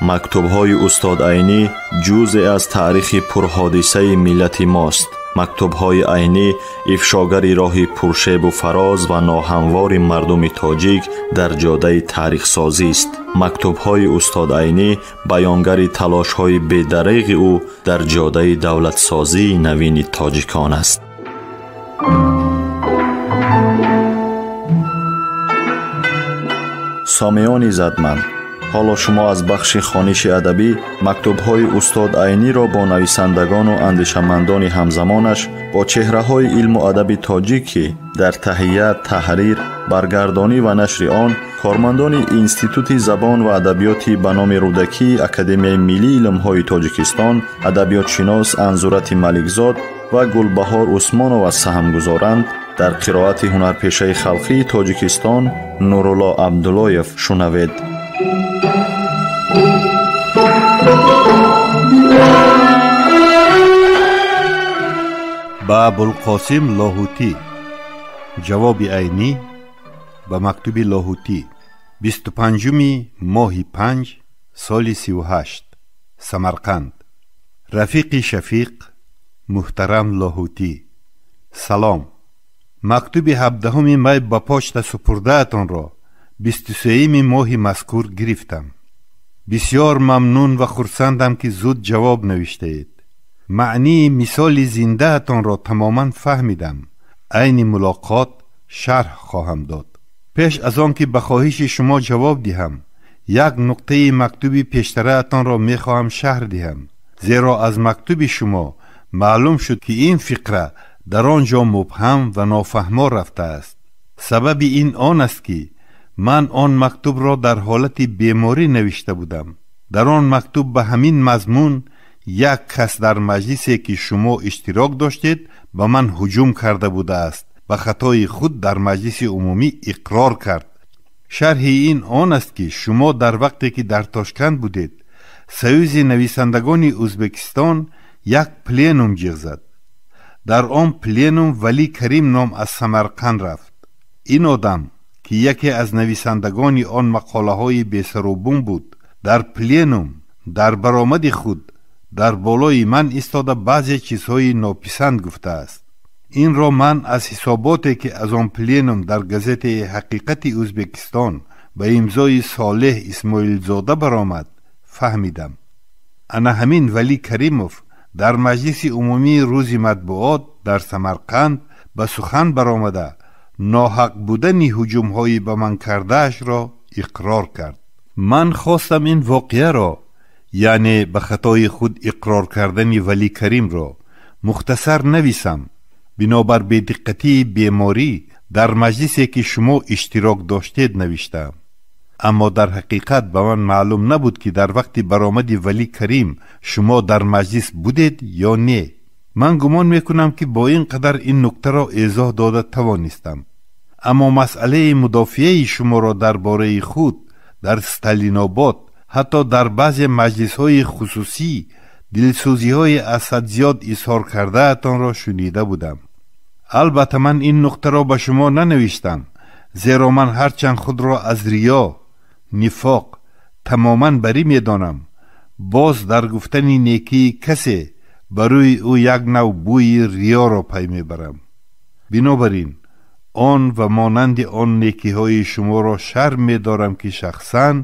Мактубҳои устод Айнӣ ҷузъе аз таърихи пурҳодисаи миллати мост. Мактубҳои Айнӣ ифшогари роҳи пуршебу фароз ва ноҳамвори мардуми тоҷик дар ҷодаи таърихсозист. Мактубҳои устод Айнӣ баёнгари талошҳои бедареғи ӯ дар ҷодаи давлатсозии навини тоҷикон аст. Сомиёни задманд, ҳоло шумо аз бахши хониши адабӣ мактубҳои устод Айниро бо нависандагону андешамандони ҳамзамонаш, бо чеҳраҳои илму адаби тоҷик, ки дар таҳия, таҳрир, баргардонӣ ва нашри он кормандони Институти забон ва адабиёти ба номи Рӯдакии Академияи миллии илмҳои Тоҷикистон, адабиётшинос Анзурати Маликзод ва Гулбаҳор Усмонова саҳм гузоранд, дар қироати ҳунарпешаи халқии Тоҷикистон Нурулло Абдуллоев шунавед. Ба Абулқосим Лоҳутӣ. Ҷавоби Айнӣ ба мактуби Лоҳутӣ. 25-уми моҳи 5 соли 38, Самарқанд. Рафиқи шафиқ муҳтарам Лоҳутӣ, салом. Мактуби 17 май ба почта супурдаатонро 23-ми моҳи мазкур гирифтам. Бисёр мамнун ва хурсандам, ки зуд ҷавоб навиштаед. Маънии мисоли зиндаатонро тамоман фаҳмидам. Айни мулоқот шарҳ хоҳам дод. Пеш аз он ки ба хоҳиши шумо ҷавоб диҳам, як нуқтаи мактуби пештараатонро мехоҳам шарҳ диҳам, зеро аз мактуби шумо маълум шуд, ки ин фиқра дар он ҷо мубҳам ва нофаҳмо рафтааст. Сабаби ин он аст, ки ман он мактубро дар ҳолати беморӣ навишта будам. Дар он мактуб ба ҳамин мазмун як кас дар маҷлисе, ки шумо иштирок доштед, ба ман ҳуҷум карда будааст, ба хатои худ дар маҷлиси умумӣ иқрор кард. Шарҳи ин он аст, ки шумо дар вақте ки дар Тошканд будед, Союзи нависандагони Ӯзбекистон як пленум ҷиғ зад. Дар он пленум Валӣ Карим ном аз Самарқанд рафт. Ин одам, ки яке аз нависандагони он мақолаҳои бесарубум буд, дар пленум дар баромади худ дар болои ман истода баъзе чизҳои нописанд гуфтааст. Инро ман аз ҳисоботе, ки аз он пленум дар газетаи Ҳақиқати Ӯзбекистон ба имзои Солеҳ Исмоилзода баромад, фаҳмидам. Ана ҳамин Валӣ Каримов дар маҷлиси умумии рӯзи матбуот дар Самарқанд ба сухан баромада ноҳақ будани ҳуҷумҳои ба ман кардаашро иқрор кард. Ман хостам ин воқеаро, яъне ба хатои худ иқрор кардани Валӣ Каримро, мухтасар нависам. Бинобар бедиққатии беморӣ дар маҷлисе, ки шумо иштирок доштед, навиштаам. Аммо дар ҳақиқат ба ман маълум набуд, ки дар вақти баромади Валӣ Карим шумо дар маҷлис будед ё не. Ман гумон мекунам, ки бо ин қадар ин нуктаро эзоҳ дода тавонистам. Аммо масъалаи мудофиаи шуморо дар бораи худ дар Сталинобод, ҳатто дар баъзе маҷлисҳои хусусӣ дилсӯзиҳои аз ҳад зиёд изҳор кардаатонро шунида будам. Албатта ман ин нуқтаро ба шумо нанавиштам, зеро ман ҳарчанд худро аз риё, нифоқ тамоман барӣ медонам, боз дар гуфтани некии касе ба рӯи ӯ як нав бӯи риёро пай мебарам. Бинобар ин он ва монанди он некиҳои шуморо шарм медорам, ки шахсан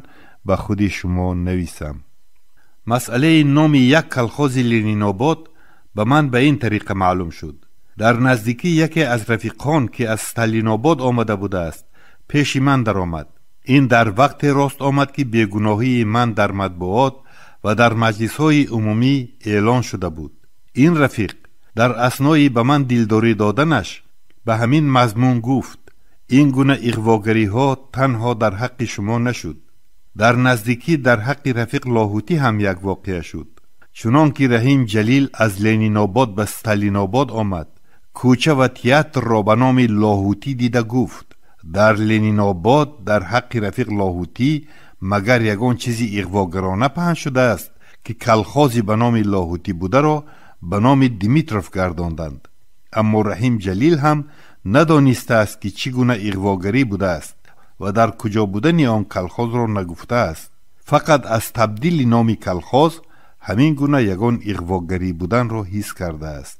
ба худи шумо нависам. Масъалаи номи як колхози Ленинобод ба ман ба ин тариқа маълум шуд. Дар наздикӣ яке аз рафиқон, ки аз Сталинобод омада будааст, пеши ман даромад. Ин дар вақте рост омад, ки бегуноҳии ман дар матбуот ва дар маҷлисҳои умумӣ эълон шуда буд. Ин рафиқ дар аснои ба ман дилдорӣ доданаш ба ҳамин мазмун гуфт: ин гуна иғвогариҳо танҳо дар ҳаққи шумо нашуд. Дар наздикӣ дар ҳаққи рафиқ Лоҳутӣ ҳам як воқеа шуд. Чунон ки Раҳим Ҷалил аз Ленинобод ба Сталинобод омад, кӯча ва театрро ба номи Лоҳутӣ дида гуфт: дар Ленинобод дар ҳаққи рафиқ Лоҳутӣ магар ягон чизи иғвогарона паҳн шудааст, ки колхози ба номи Лоҳутӣ бударо ба номи Димитров гардонданд. Аммо Раҳим Ҷалил ҳам надонистааст, ки чӣ гуна иғвогарӣ будааст ва дар куҷо будани он колхозро нагуфтааст. Фақат аз табдили номи колхоз ҳамин гуна ягон иғвогарӣ буданро ҳис кардааст.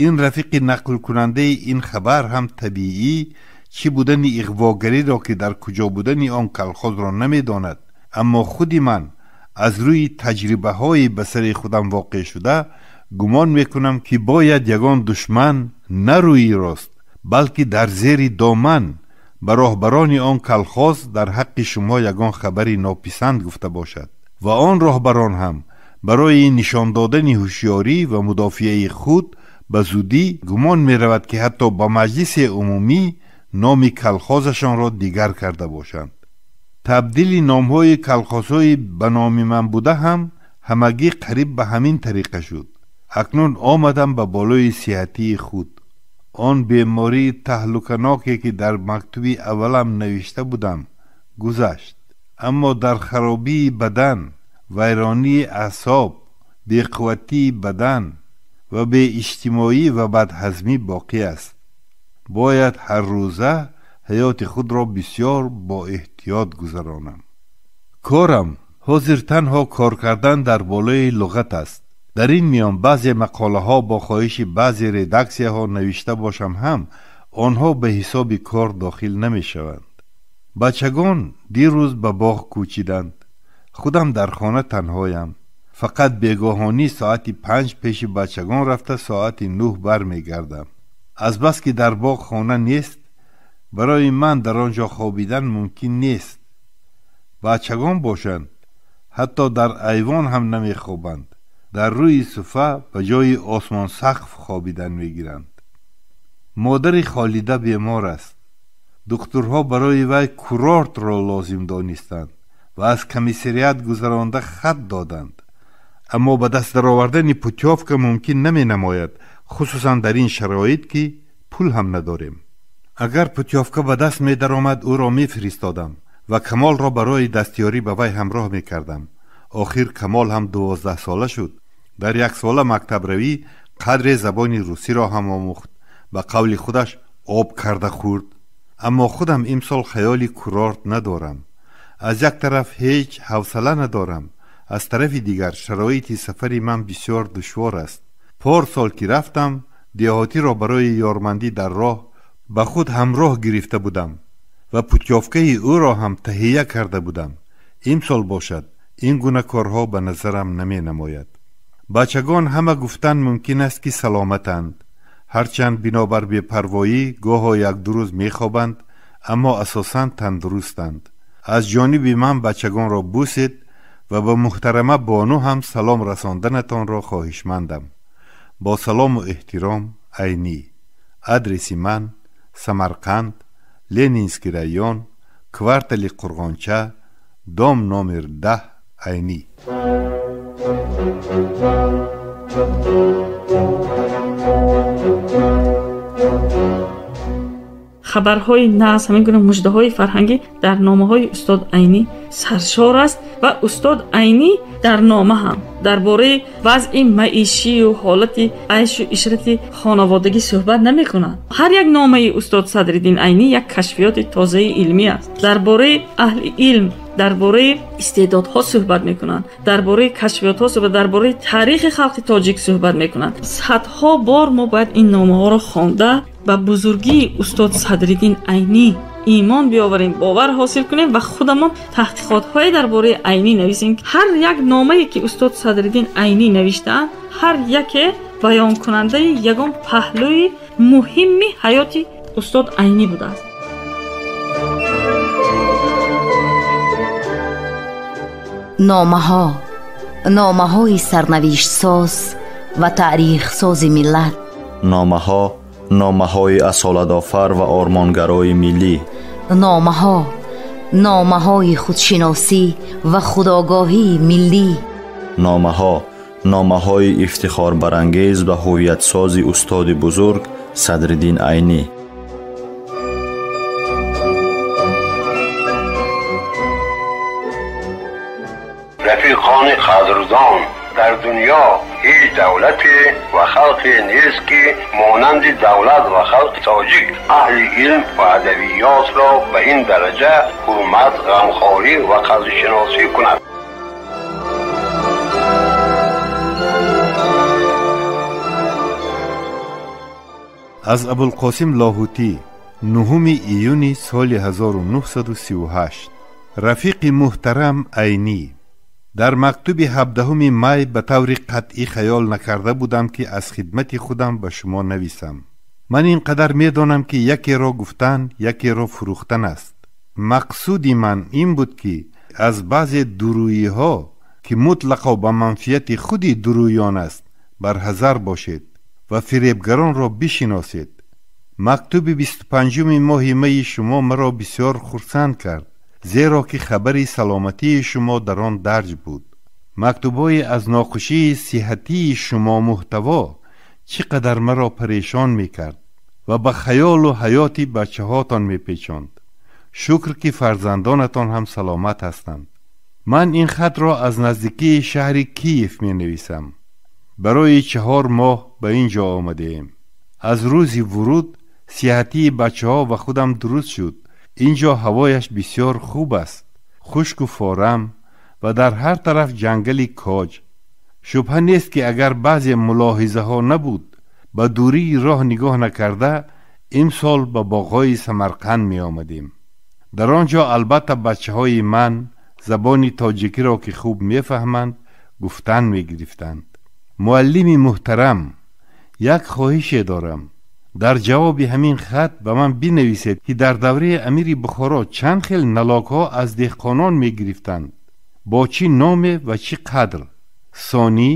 Ин рафиқи нақлкунандаи ин хабар ҳам табиӣ чӣ будани иғвогариро, ки дар куҷо будани он колхозро намедонад, аммо худи ман аз рӯи таҷрибаҳои ба сари худам воқеъ шуда гумон мекунам, ки бояд ягон душман на рӯи рост, балки дар зери доман ба роҳбарони он колхоз дар ҳаққи шумо ягон хабари нописанд гуфта бошад ва он роҳбарон ҳам барои нишон додани ҳушёрӣ ва мудофиаи худ ба зудӣ гумон меравад, ки ҳатто ба маҷлиси умумӣ номи колхозашонро дигар карда бошанд. Табдили номҳои колхозҳои ба номи ман буда ҳам ҳамагӣ қариб ба ҳамин тариқа шуд. Акнун омадам ба болои сиҳатии худ. Он бемории таҳлуканоке, ки дар мактуби аввалам навишта будам, гузашт, аммо дар харобии бадан, вайронии аъсоб, беқувватии бадан ва беиҷтимоӣ ва бадҳазмӣ боқӣ аст. Бояд ҳар рӯза ҳаёти худро бисёр бо эҳтиёт гузаронам. Корам ҳозир танҳо кор кардан дар болои луғат аст. Дар ин миён баъзе мақолаҳо бо хоҳиши баъзе редаксияҳо навишта бошам ҳам, онҳо ба ҳисоби кор дохил намешаванд. Бачагон дирӯз ба боғ кӯчиданд. Худам дар хона танҳоям. Фақат бегоҳонӣ соати 5 пеши бачагон рафта соати 9 бармегардам. Азбаски дар боғ хона нест, барои ман дар он ҷо хобидан мумкин нест. Бачагон бошанд, ҳатто дар айвон ҳам намехобанд. Дар рӯи суфа ба ҷои осмонсақф хобидан мегиранд. Модари Холида бемор аст. Духтурҳо барои вай курортро лозим донистанд ва аз комиссариат гузаронда хат доданд. Аммо ба даст даровардани путёвка мумкин наменамояд, хусусан дар ин шароит, ки пул ҳам надорем. Агар путёвка ба даст медаромад, ӯро мефиристодам ва Камолро барои дастёрӣ ба вай ҳамроҳ мекардам. Охир Камол ҳам 12 сола шуд. Дар яксола мактабравӣ қадре забони русиро ҳам омӯхт, ба қавли худаш об карда хӯрд. Аммо худам имсол хаёли курорт надорам. Аз як тараф ҳеҷ ҳавсала надорам, аз тарафи дигар шароити сафари ман бисёр душвор аст. Порсол ки рафтам, деҳотиро барои ёрмандӣ дар роҳ ба худ ҳамроҳ гирифта будам ва путёвкаи ӯро ҳам таҳия карда будам. Имсол бошад, ин гуна корҳо ба назарам наменамояд. Бачагон ҳама гуфтан мумкин аст, ки саломатанд. Ҳарчанд бинобар бепарвоӣ гоҳо як-ду рӯз мехобанд, аммо асосан тандурустанд. Аз ҷониби ман бачагонро бусед ва ба муҳтарама бону ҳам салом расонданатонро хоҳишмандам. Бо салому эҳтиром, Айнӣ. Адреси ман: Самарқанд, Ленинский район, квартали Қурғонча, дом номер 10, Айнӣ. Хабарҳои нағз, ҳамин гуна муждаҳои фарҳангӣ дар номаҳои устод Айнӣ саршор аст ва устод Айнӣ дар нома ҳам дар бораи вазъи маишию ҳолати айшу ишрати хонаводагӣ суҳбат намекунад. Ҳар як номаи устод Садриддин Айнӣ як кашфиёти тозаи илмӣ аст. Дар бораи аҳли илм, дар бораи истеъдодҳо суҳбат мекунанд, дар бораи кашфиётҳо суҳбат, дар бораи таърихи халқи тоҷик суҳбат мекунанд. Садҳо бор мо бояд ин номаҳоро хонда ба бузургии устод Садриддин Айнӣ имон биёварем, бовар ҳосил кунем ва худамон таҳқиқотҳое дар бораи Айнӣ нависем. Ҳар як номае ки устод Садриддин Айнӣ навиштаанд, ҳар яке баёнкунандаи ягон паҳлӯи муҳимми ҳаёти устод Айнӣ будааст. Номаҳо, номаҳои сарнавиштсоз ва таърихсози миллат. Номаҳо, номаҳои асолатофар ва ормонгарои миллӣ. Номаҳо, номаҳои худшиносӣ ва худогоҳии миллӣ. Номаҳо, номаҳои ифтихорбарангез ва ҳувиятсози устоди бузург Садриддин Айнӣ. Рафиқони қадрдон, дар дунё ҳеҷ давлате ва халқе нест, ки монанди давлат ва халқи тоҷик аҳли илм ва адабиётро ба ин дараҷа ҳурмат, ғамхорӣ ва қадршиносӣ кунад. Аз Абулқосим Лоҳутӣ, 9 июни соли 1938. Рафиқи муҳтарам Айнӣ, дар мактуби 17 май ба таври қатъӣ хаёл накарда будам, ки аз хидмати худам ба шумо нависам. Ман ин қадар медонам, ки якеро гуфтан, якеро фурӯхтан аст. Мақсуди ман ин буд, ки аз баъзе дурӯйиҳо, ки мутлақо ба манфиати худи дурӯён аст, барҳазар бошед ва фиребгаронро бишиносед. Мактуби 25 моҳи майи шумо маро бисёр хурсанд кард, зеро ки хабари саломатии шумо дар он дарҷ буд. Мактубҳои аз нохушии сиҳатии шумо муҳтаво чӣ қадар маро парешон мекард ва ба хаёлу ҳаёти бачаҳотон мепечонд. Шукр, ки фарзандонатон ҳам саломат ҳастанд. Ман ин хатро аз наздикии шаҳри Киев менависам. Барои 4 моҳ ба ин ҷо омадеем. Аз рӯзи вуруд сиҳатии бачаҳо ва худам дуруст шуд. Ин ҷо ҳавояш бисёр хуб аст, хушку форам ва дар ҳар тараф ҷангали коҷ. Шубҳа нест, ки агар баъзе мулоҳизаҳо набуд, ба дурии роҳ нигоҳ накарда имсол ба боғҳои Самарқанд меомадем. Дар он ҷо албатта бачаҳои ман забони тоҷикиро, ки хуб мефаҳманд, гуфтан мегирифтанд. Муаллими муҳтарам, як хоҳише дорам. Дар ҷавоби ҳамин хат ба ман бинависед, ки дар давраи амири Бухоро чанд хел налогҳо аз деҳқонон мегирифтанд, бо чӣ номе ва чӣ қадр. Сонӣ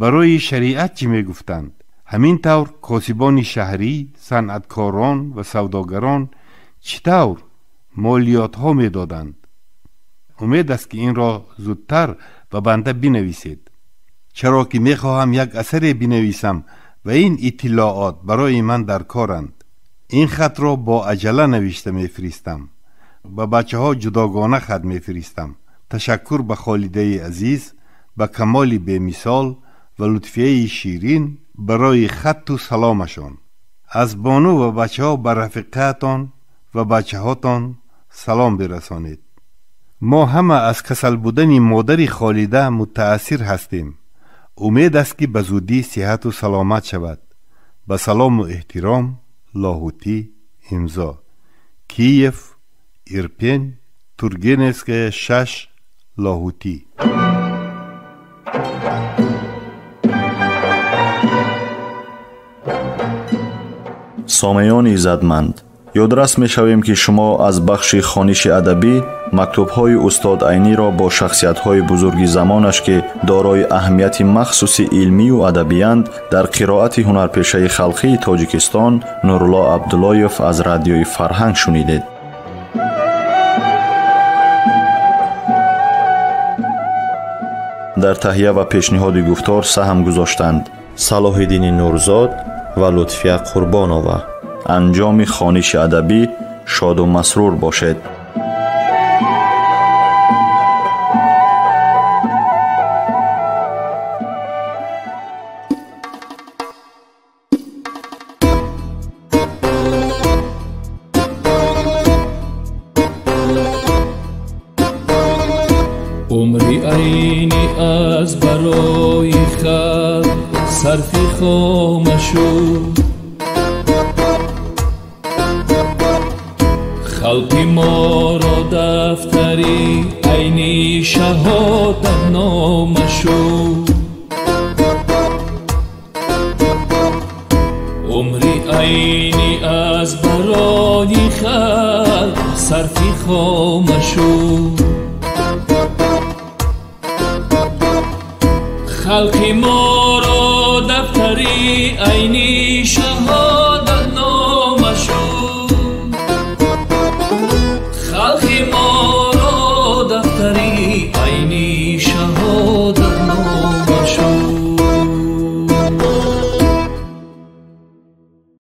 барои шариат чӣ мегуфтанд? Ҳамин тавр косибони шаҳрӣ, санъаткорон ва савдогарон чӣ тавр молиётҳо медоданд? Умед аст, ки инро зудтар ба банда бинависед, чаро ки мехоҳам як асаре бинависам ва ин иттилоот барои ман дар коранд. Ин хатро бо аҷала навишта мефиристам. Ба бачаҳо ҷудогона хат мефиристам. Ташаккур ба Холидаи азиз, ба камоли бемисол ва лутфияи ширин барои хатту саломашон. Аз бону ва бачаҳо ба рафиқаатон ва бачаҳотон салом бирасонед. Мо ҳама аз касал будани модари Холида мутаассир ҳастем. Умед аст, ки ба зудӣ сиҳату саломат шавад. Ба салому эҳтиром, Лоҳутӣ. Имзо: Киев, Ирпен, Тургеневская 6, Лоҳутӣ. Сомеёни иззатманд, ёдрас мешавем, ки шумо аз бахши хониши адабӣ мактубҳои устод Айниро бо шахсиятҳои бузурги замонаш, ки дорои аҳамияти махсуси илмию адабиянд, дар қироати ҳунарпешаи халқии Тоҷикистон Нурулло Абдуллоев аз радиои Фарҳанг шунидед. Дар таҳия ва пешниҳоди гуфтор саҳм гузоштанд Салоҳиддини Нурзод ва Лутфия Қурбонова. Анҷоми хониши адабӣ шоду масрур бошед. Умри Айнӣ аз барои халқ сарфи хома шуд. Халқи моро дафтари Айнӣ шаҳодатнома шуд. Умри Айнӣ аз барои халқ сарфи хома шуд. Халқи моро дафтари Айнӣ шаҳодатнома шуд. Халқи моро